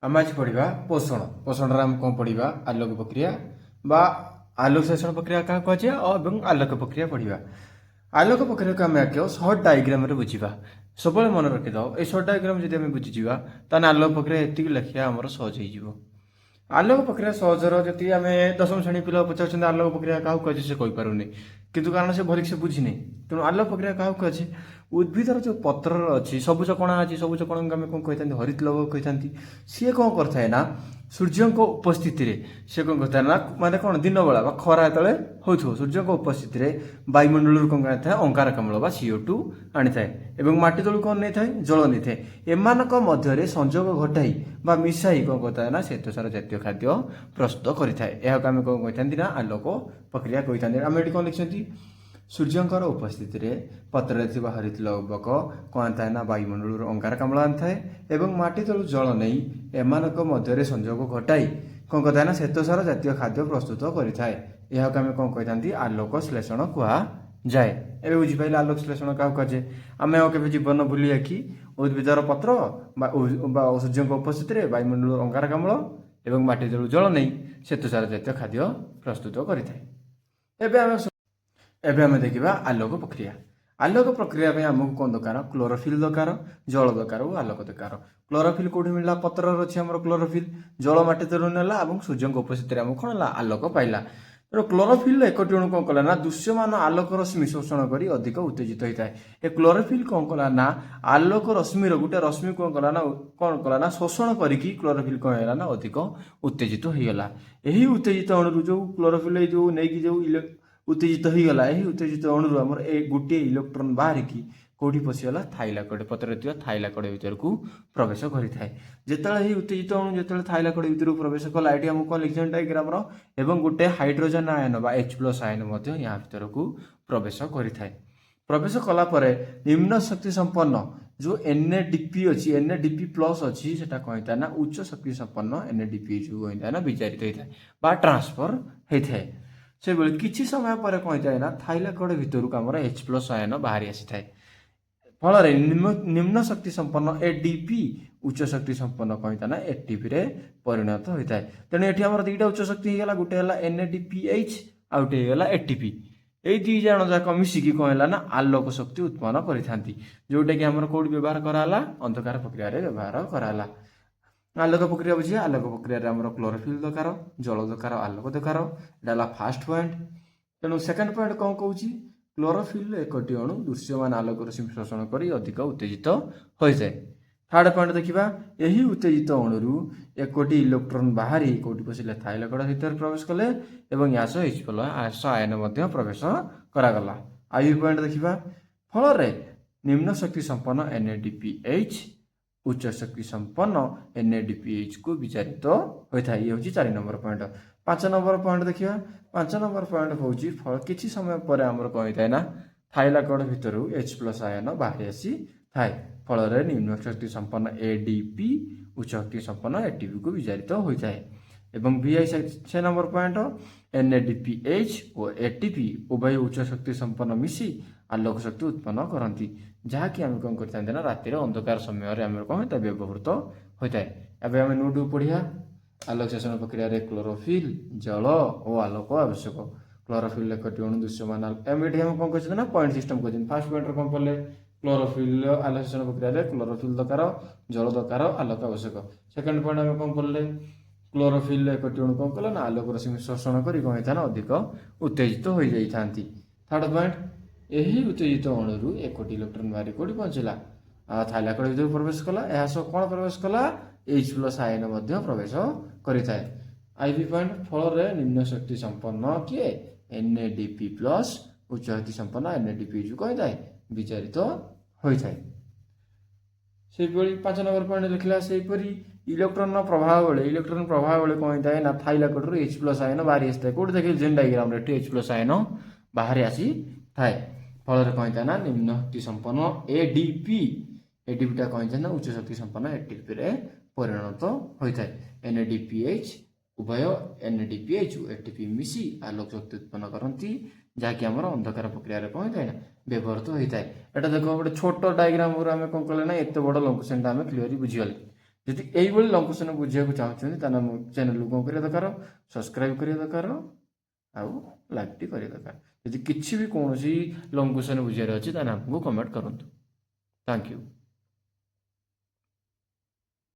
ଆମେ ଆଜି ପଢ଼ିବା ପୋଷଣ। ପୋଷଣରେ ଆମେ କ'ଣ ପଢ଼ିବା? ଆଲୋକ ପ୍ରକ୍ରିୟା ବା ଆଲୋକ ଶ୍ଳେଷଣ ପ୍ରକ୍ରିୟା କାହାକୁ କୁହାଯାଏ ଆଉ ଏବଂ ଆଲୋକ ପ୍ରକ୍ରିୟା ପଢ଼ିବା। ଆଲୋକ ପ୍ରକ୍ରିୟାକୁ ଆମେ ଆଗ ସର୍ଟ ଡାଇଗ୍ରାମରେ ବୁଝିବା। ସବୁବେଳେ ମନେ ରଖିଥାଉ, ଏଇ ସର୍ଟ ଡାଇଗ୍ରାମ ଯଦି ଆମେ ବୁଝିଯିବା, ତାହେଲେ ଆଲୋକ ପ୍ରକ୍ରିୟା ଏତିକି ଲେଖିବା ଆମର ସହଜ ହେଇଯିବ। ଆଲୋକ ପ୍ରକ୍ରିୟା ସହଜର ଯଦି ଆମେ ଦଶମ ଶ୍ରେଣୀ ପିଲା ପଚାରୁଛନ୍ତି, ଆଲୋକ ପ୍ରକ୍ରିୟା କାହାକୁ କୁହାଯାଏ, ସେ କହିପାରୁନି କିନ୍ତୁ, କାରଣ ସେ ଭଲିକି ସେ ବୁଝିନି। ତେଣୁ ଆଲୋକ ପ୍ରକ୍ରିୟା କାହାକୁ କୁହାଯାଏ? ଉଦ୍ଭିଦର ଯେଉଁ ପତ୍ରର ଅଛି, ସବୁଜ କଣା ଅଛି, ସବୁଜ କଣାକୁ ଆମେ କ'ଣ କହିଥାନ୍ତି? ହରିତ ଲବକ କହିଥାନ୍ତି। ସିଏ କ'ଣ କରିଥାଏ ନା, ସୂର୍ଯ୍ୟଙ୍କ ଉପସ୍ଥିତିରେ ସେ କ'ଣ କରିଥାଏ ନା, ମାନେ କ'ଣ, ଦିନ ବେଳା ବା ଖରା ଯେତେବେଳେ ହେଉଥିବ, ସୂର୍ଯ୍ୟଙ୍କ ଉପସ୍ଥିତିରେ ବାୟୁମଣ୍ଡଳରୁ କ'ଣ ଆଣିଥାଏ? ଅଙ୍ଗାରକାମ୍ଳ ବା CO2 ଆଣିଥାଏ ଏବଂ ମାଟି ତଳୁ କ'ଣ ନେଇଥାଏ? ଜଳ ନେଇଥାଏ। ଏମାନଙ୍କ ମଧ୍ୟରେ ସଂଯୋଗ ଘଟାଇ ବା ମିଶାଇ କ'ଣ କରିଥାଏ ନା, ଶ୍ଵେତସାର ଜାତୀୟ ଖାଦ୍ୟ ପ୍ରସ୍ତୁତ କରିଥାଏ। ଏହାକୁ ଆମେ କ'ଣ କହିଥାନ୍ତି ନା, ଆଲୋକ ପ୍ରକ୍ରିୟା କହିଥାନ୍ତି। ଆମେ ଏଠି କ'ଣ ଲେଖିଛନ୍ତି? ସୂର୍ଯ୍ୟଙ୍କର ଉପସ୍ଥିତିରେ ପତ୍ରରେ ଥିବା ହରିତ ଲବକ କ'ଣ ଆଣିଥାଏ ନା, ବାୟୁମଣ୍ଡଳରୁ ଅଙ୍ଗାରକାମ୍ଳ ଆଣିଥାଏ ଏବଂ ମାଟି ତଳୁ ଜଳ ନେଇ ଏମାନଙ୍କ ମଧ୍ୟରେ ସଂଯୋଗ ଘଟାଇ କ'ଣ କରିଥାଏ ନା, ଶ୍ଵେତସାର ଜାତୀୟ ଖାଦ୍ୟ ପ୍ରସ୍ତୁତ କରିଥାଏ। ଏହାକୁ ଆମେ କ'ଣ କହିଥାନ୍ତି? ଆଲୋକ ଶ୍ଳେଷଣ କୁହାଯାଏ। ଏବେ ବୁଝିପାରିଲେ ଆଲୋକ ଶ୍ଳେଷଣ କାହାକୁ କୁହାଯାଏ? ଆମେ ଆଉ କେବେ ଜୀବନ ଭୁଲିବା କି? ଉଦ୍ଭିଦର ପତ୍ର ବା ସୂର୍ଯ୍ୟଙ୍କ ଉପସ୍ଥିତିରେ ବାୟୁମଣ୍ଡଳରୁ ଅଙ୍ଗାରକାମ୍ଳ ଏବଂ ମାଟି ତଳୁ ଜଳ ନେଇ ଶ୍ଵେତସାର ଜାତୀୟ ଖାଦ୍ୟ ପ୍ରସ୍ତୁତ କରିଥାଏ। ଏବେ ଆମେ ଦେଖିବା ଆଲୋକ ପ୍ରକ୍ରିୟା। ଆଲୋକ ପ୍ରକ୍ରିୟା ପାଇଁ ଆମକୁ କ'ଣ ଦରକାର? କ୍ଲୋରୋଫିଲ୍ ଦରକାର, ଜଳ ଦରକାର ଓ ଆଲୋକ ଦରକାର। କ୍ଲୋରୋଫିଲ୍ କୋଉଠି ମିଳିଲା? ପତ୍ରରେ ଅଛି ଆମର କ୍ଲୋରୋଫିଲ୍। ଜଳ ମାଟି ତଳୁ ନେଲା ଏବଂ ସୂର୍ଯ୍ୟଙ୍କ ଉପସ୍ଥିତିରେ ଆମକୁ କ'ଣ ହେଲା? ଆଲୋକ ପାଇଲା। ତେଣୁ କ୍ଲୋରୋଫିଲ୍ ଏକଟି ଅଣୁ କ'ଣ କଲା ନା, ଦୃଶ୍ୟମାନ ଆଲୋକ ରଶ୍ମି ଶୋଷଣ କରି ଅଧିକ ଉତ୍ତେଜିତ ହୋଇଥାଏ। ଏ କ୍ଲୋରୋଫିଲ୍ କ'ଣ କଲା ନା, ଆଲୋକ ରଶ୍ମିର ଗୋଟେ ରଶ୍ମି କ'ଣ କଲା ନା, ଶୋଷଣ କରିକି କ୍ଲୋରୋଫିଲ୍ କ'ଣ ହେଲା ନା, ଅଧିକ ଉତ୍ତେଜିତ ହୋଇଗଲା। ଏହି ଉତ୍ତେଜିତ ଅଣୁରୁ ଯୋଉ କ୍ଲୋରୋଫିଲ୍ ଏଇ ଯୋଉ ନେଇକି ଯୋଉ ଉତ୍ତେଜିତ ହୋଇଗଲା, ଏହି ଉତ୍ତେଜିତ ଅଣୁରୁ ଆମର ଏ ଗୋଟିଏ ଇଲେକ୍ଟ୍ରନ୍ ବାହାରିକି କୋଉଠି ପଶିଗଲା? ଥାଇଲାକଡ଼, ପତ୍ରରେ ଥିବା ଥାଇଲାକଡ଼ ଭିତରକୁ ପ୍ରବେଶ କରିଥାଏ। ଯେତେବେଳେ ଏହି ଉତ୍ତେଜିତ ଅଣୁ ଯେତେବେଳେ ଥାଇଲାକଡ଼ ଭିତରକୁ ପ୍ରବେଶ କଲା, ଏଠି ଆମକୁ କ'ଣ ଲେଖିଛନ୍ତି ଡାଇଗ୍ରାମର, ଏବଂ ଗୋଟେ ହାଇଡ୍ରୋଜେନ୍ ଆୟନ ବା H+ ଆୟନ ମଧ୍ୟ ୟା ଭିତରକୁ ପ୍ରବେଶ କରିଥାଏ। ପ୍ରବେଶ କଲା ପରେ ନିମ୍ନ ଶକ୍ତି ସମ୍ପନ୍ନ ଯୋଉ NADP ଅଛି, NADP+ ଅଛି, ସେଟା କ'ଣ ହେଇଥାଏ ନା, ଉଚ୍ଚ ଶକ୍ତି ସମ୍ପନ୍ନ NADP ଯୋଉ ହେଇଥାଏ ନା, ବିଜାରିତ ହେଇଥାଏ ବା ଟ୍ରାନ୍ସଫର ହେଇଥାଏ। ସେଭଳି କିଛି ସମୟ ପରେ କ'ଣ ହେଇଥାଏ ନା, ଥାଇଲାକଡ଼ ଭିତରକୁ ଆମର H+ ଆୟନ ବାହାରି ଆସିଥାଏ। ଫଳରେ ନିମ୍ନ ଶକ୍ତି ସମ୍ପନ୍ନ ADP ଉଚ୍ଚ ଶକ୍ତି ସମ୍ପନ୍ନ କ'ଣ ହେଇଥାଏ ନା, ATPରେ ପରିଣତ ହୋଇଥାଏ। ତେଣୁ ଏଠି ଆମର ଦୁଇଟା ଉଚ୍ଚ ଶକ୍ତି ହେଇଗଲା। ଗୋଟେ ହେଲା NADPH, ଆଉ ଗୋଟେ ହେଇଗଲା ATP। ଏଇ ଦୁଇ ଜଣ ଯାକ ମିଶିକି କ'ଣ ହେଲା ନା, ଆଲୋକ ଶକ୍ତି ଉତ୍ପନ୍ନ କରିଥାନ୍ତି, ଯୋଉଟାକି ଆମର କୋଉଠି ବ୍ୟବହାର କରାହେଲା? ଅନ୍ଧକାର ପ୍ରକ୍ରିୟାରେ ବ୍ୟବହାର କରାହେଲା। ଆଲୋକ ପ୍ରକ୍ରିୟା ବୁଝିବା। ଆଲୋକ ପ୍ରକ୍ରିୟାରେ ଆମର କ୍ଲୋରୋଫିଲ୍ ଦରକାର, ଜଳ ଦରକାର, ଆଲୋକ ଦରକାର। ଏଇଟା ହେଲା ଫାଷ୍ଟ ପଏଣ୍ଟ। ତେଣୁ ସେକେଣ୍ଡ ପଏଣ୍ଟ କ'ଣ କହୁଛି? କ୍ଲୋରୋଫିଲ୍ ଏକଟି ଅଣୁ ଦୃଶ୍ୟମାନ ଆଲୋକ ରଶ୍ମି ଶୋଷଣ କରି ଅଧିକ ଉତ୍ତେଜିତ ହୋଇଥାଏ। ଥାର୍ଡ ପଏଣ୍ଟ ଦେଖିବା। ଏହି ଉତ୍ତେଜିତ ଅଣୁରୁ ଏକଟି ଇଲେକ୍ଟ୍ରନ୍ ବାହାରି କୋଉଠି ପଶିଲେ? ଥାଇଲାକଡ଼ ଭିତରେ ପ୍ରବେଶ କଲେ ଏବଂ ୟା ସହ H+ ଆୟନ ମଧ୍ୟ ପ୍ରବେଶ କରାଗଲା। I point ଦେଖିବା। ଫଳରେ ନିମ୍ନ ଶକ୍ତି ସମ୍ପନ୍ନ NADPH ଉଚ୍ଚ ଶକ୍ତି ସମ୍ପନ୍ନ NADPH କୁ ବିଜାରିତ ହୋଇଥାଏ। ଇଏ ହେଉଛି 4 ନମ୍ବର ପଏଣ୍ଟ। 5 ନମ୍ବର ପଏଣ୍ଟ ଦେଖିବା। 5 ନମ୍ବର ପଏଣ୍ଟ ହେଉଛି, ଫଳ କିଛି ସମୟ ପରେ ଆମର କ'ଣ ହେଇଥାଏ ନା, ଥାଇଲାକଡ଼ ଭିତରୁ H+ ଆୟନ ବାହାରି ଆସିଥାଏ। ଫଳରେ ନିମ୍ନ ଶକ୍ତି ସମ୍ପନ୍ନ ADP ଉଚ୍ଚ ଶକ୍ତି ସମ୍ପନ୍ନ ATP କୁ ବିଜାରିତ ହୋଇଥାଏ। ଏବଂ VI, 6 number point, NADPH ଓ ATP ଉଭୟ ଉଚ୍ଚ ଶକ୍ତି ସମ୍ପନ୍ନ ମିଶି ଆଲୋକ ଶକ୍ତି ଉତ୍ପନ୍ନ କରନ୍ତି, ଯାହାକି ଆମେ କ'ଣ କରିଥାନ୍ତି ନା, ରାତିରେ ଅନ୍ଧକାର ସମୟରେ ଆମର କ'ଣ ହୋଇଥାଏ? ବ୍ୟବହୃତ ହୋଇଥାଏ। ଏବେ ଆମେ ନୋଟ୍ ପଢ଼ିବା। ଆଲୋକ ଶ୍ଳେଷଣ ପ୍ରକ୍ରିୟାରେ କ୍ଲୋରୋଫିଲ୍, ଜଳ ଓ ଆଲୋକ ଆବଶ୍ୟକ। କ୍ଲୋରୋଫିଲ୍ ଏକଟି ଅଣୁ ଦୃଶ୍ୟମାନ ଆମେ ଏଠି ଆମେ କ'ଣ କହିଛନ୍ତି ନା, ପଏଣ୍ଟ ସିଷ୍ଟମ କହିଛନ୍ତି। ଫାର୍ଷ୍ଟ ପଏଣ୍ଟରେ କ'ଣ ପଢ଼ିଲେ? କ୍ଲୋରୋଫିଲ୍, ଆଲୋକ ଶ୍ଳେଷଣ ପ୍ରକ୍ରିୟାରେ କ୍ଲୋରୋଫିଲ୍ ଦରକାର, ଜଳ ଦରକାର, ଆଲୋକ ଆବଶ୍ୟକ। ସେକେଣ୍ଡ ପଏଣ୍ଟ ଆମେ କ'ଣ ପଢ଼ିଲେ? କ୍ଲୋରୋଫିଲ୍ ଏକଟି ଅଣୁ କ'ଣ କଲା ନା, ଆଲୋକ ରଶ୍ମି ଶୋଷଣ କରି କ'ଣ ହେଇଥାଏ ନା, ଅଧିକ ଉତ୍ତେଜିତ ହୋଇଯାଇଥାନ୍ତି। ଥାର୍ଡ ପଏଣ୍ଟ, ଏହି ଉତ୍ତେଜିତ ଅଣୁରୁ ଏକଟି ଇଲେକ୍ଟ୍ରନ୍ ବାହାରି କୋଉଠି ପହଞ୍ଚିଲା? ଥାଇଲାକଡ଼ ଭିତରକୁ ପ୍ରବେଶ କଲା। ଏହା ସହ କ'ଣ ପ୍ରବେଶ କଲା? H+ ଆୟନ ମଧ୍ୟ ପ୍ରବେଶ କରିଥାଏ। IV point, ଫଳରେ ନିମ୍ନ ଶକ୍ତି ସମ୍ପନ୍ନ କିଏ? NADP+ ଉଚ୍ଚ ଶକ୍ତି ସମ୍ପନ୍ନ NADP ଯୋଉ କ'ଣ ହେଇଥାଏ? ବିଜାରିତ ହୋଇଥାଏ। ସେହିଭଳି 5 ନମ୍ବର ପଏଣ୍ଟ ଲେଖିଲା। ସେହିପରି ଇଲେକ୍ଟ୍ରନର ପ୍ରଭାବ ବେଳେ, ଇଲେକ୍ଟ୍ରନ ପ୍ରଭାବ ବେଳେ କ'ଣ ହେଇଥାଏ ନା, ଥାଇଲାକଡ଼ରୁ H+ ଆୟନ ବାହାରି ଆସିଥାଏ। କୋଉଠି ଦେଖିଲେ? ଜେନ୍ ଡାଇଗ୍ରାମରେ ଏଠି H+ ଆୟନ ବାହାରି ଆସିଥାଏ। ଫଳରେ କ'ଣ ହେଇଥାଏ ନା, ନିମ୍ନ ଶକ୍ତି ସମ୍ପନ୍ନ ADP, ADPଟା କ'ଣ ହେଇଥାଏ ନା, ଉଚ୍ଚ ଶକ୍ତି ସମ୍ପନ୍ନ ATPରେ ପରିଣତ ହୋଇଥାଏ। NADPH, ଉଭୟ NADPH ଓ ATP ମିଶି ଆଲୋକ ଶକ୍ତି ଉତ୍ପନ୍ନ କରନ୍ତି, ଯାହାକି ଆମର ଅନ୍ଧକାର ପ୍ରକ୍ରିୟାରେ କ'ଣ ହେଇଥାଏ ନା, ବ୍ୟବହୃତ ହୋଇଥାଏ। ଏଇଟା ଦେଖ, ଗୋଟେ ଛୋଟ ଡାଇଗ୍ରାମରୁ ଆମେ କ'ଣ କଲେ ନା, ଏତେ ବଡ଼ ଲଙ୍ଗ କ୍ୱେଶ୍ଚନଟା ଆମେ କ୍ଲିୟରଲି ବୁଝିଗଲେ। ଯଦି ଏଇଭଳି ଲଙ୍ଗ କ୍ୱେଶ୍ଚନ ବୁଝିବାକୁ ଚାହୁଁଛନ୍ତି, ତାହେଲେ ଆମ ଚ୍ୟାନେଲକୁ କ'ଣ କରିବା ଦରକାର? ସବସ୍କ୍ରାଇବ୍ କରିବା ଦରକାର ଆଉ ଲାଇକ୍ଟି କରିବା ଦରକାର। ଯଦି କିଛି ବି କୌଣସି ଲଙ୍ଗ କ୍ୱେଶ୍ଚନ ବୁଝିବାର ଅଛି, ତାହେଲେ ଆମକୁ କମେଣ୍ଟ କରନ୍ତୁ। Thank you.